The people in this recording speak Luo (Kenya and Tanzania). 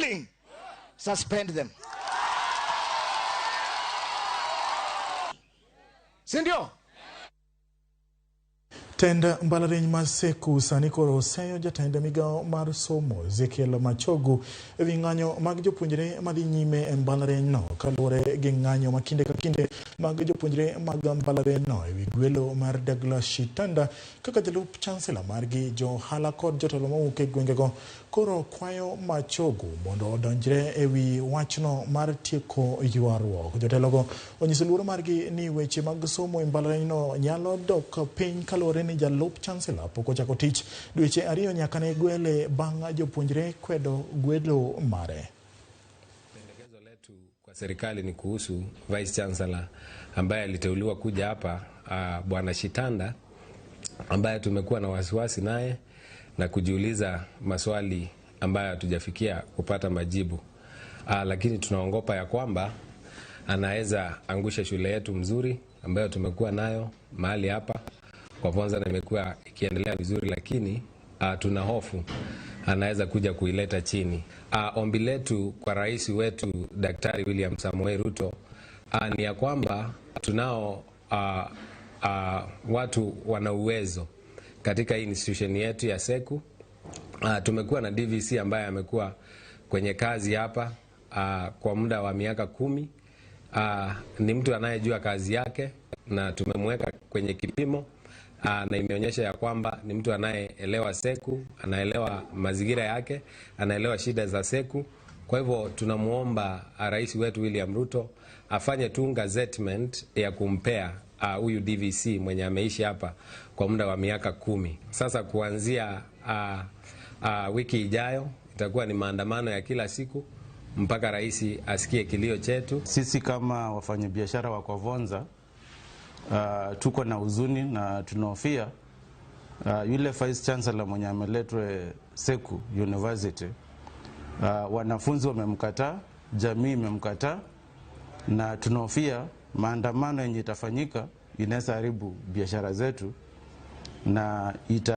stealing, suspend them. Si ndio? Tend mbalariany mar Seku sani koro oseyo jatend migao mar somo Ezekiel Machogu ewi ng'anyo mag jopuonjre madhi nyime e mbalariany no kaluwore gi ng'anyo ma kinde ka kinde mag jopuonjre mag mbalariany no ewi gwelo mar Douglas Shitanda kaka jalup chancellor margi. Jo ohala kod jotelo mawuok e gwengego koro kwayo Machogu mondo odonjre ewi wachno mar tieko ywaruok. Jotelogo onyiso luoro margi ni weche mag somo e mbalariany no nyalo dok piny kaluwore ni jalup chancellor pok ochako tich dweche 2 nyaka ne gwele bang' jopuonjre kwedo gwelo mare. Pendekezo letu kwa serikali ni kuhusu Vice Chancellor ambaye aliteuliwa kuja hapa, Bwana Shitanda, ambaye tumekuwa na wasiwasi naye na kujiuliza maswali ambayo hatujafikia kupata majibu. Lakini tunaongopa ya kwamba anaweza angusha shule yetu mzuri ambayo tumekuwa nayo mahali hapa kwa Vonza na imekuwa ikiendelea vizuri, lakini tuna hofu anaweza kuja kuileta chini. Ombi letu kwa rais wetu Daktari William Samoei Ruto ni ya kwamba tunao watu wana uwezo katika institution yetu ya Seku. Tumekuwa na DVC ambaye amekuwa kwenye kazi hapa kwa muda wa miaka 10. Ni mtu anayejua kazi yake na tumemweka kwenye kipimo, na imeonyesha ya kwamba ni mtu anayeelewa Seku, anaelewa mazingira yake, anaelewa shida za Seku. Kwa hivyo tunamuomba rais wetu William Ruto afanye tu gazettement ya kumpea huyu DVC mwenye ameishi hapa kwa muda wa miaka 10. Sasa kuanzia wiki ijayo itakuwa ni maandamano ya kila siku mpaka rais asikie kilio chetu. Sisi kama wafanyabiashara wa Kwavonza, tuko na huzuni na tunahofia yule Vice Chancellor mwenye ameletwa Seku University, wanafunzi wamemkataa, jamii imemkataa, na tunahofia maandamano yenye itafanyika inaweza haribu biashara zetu na ita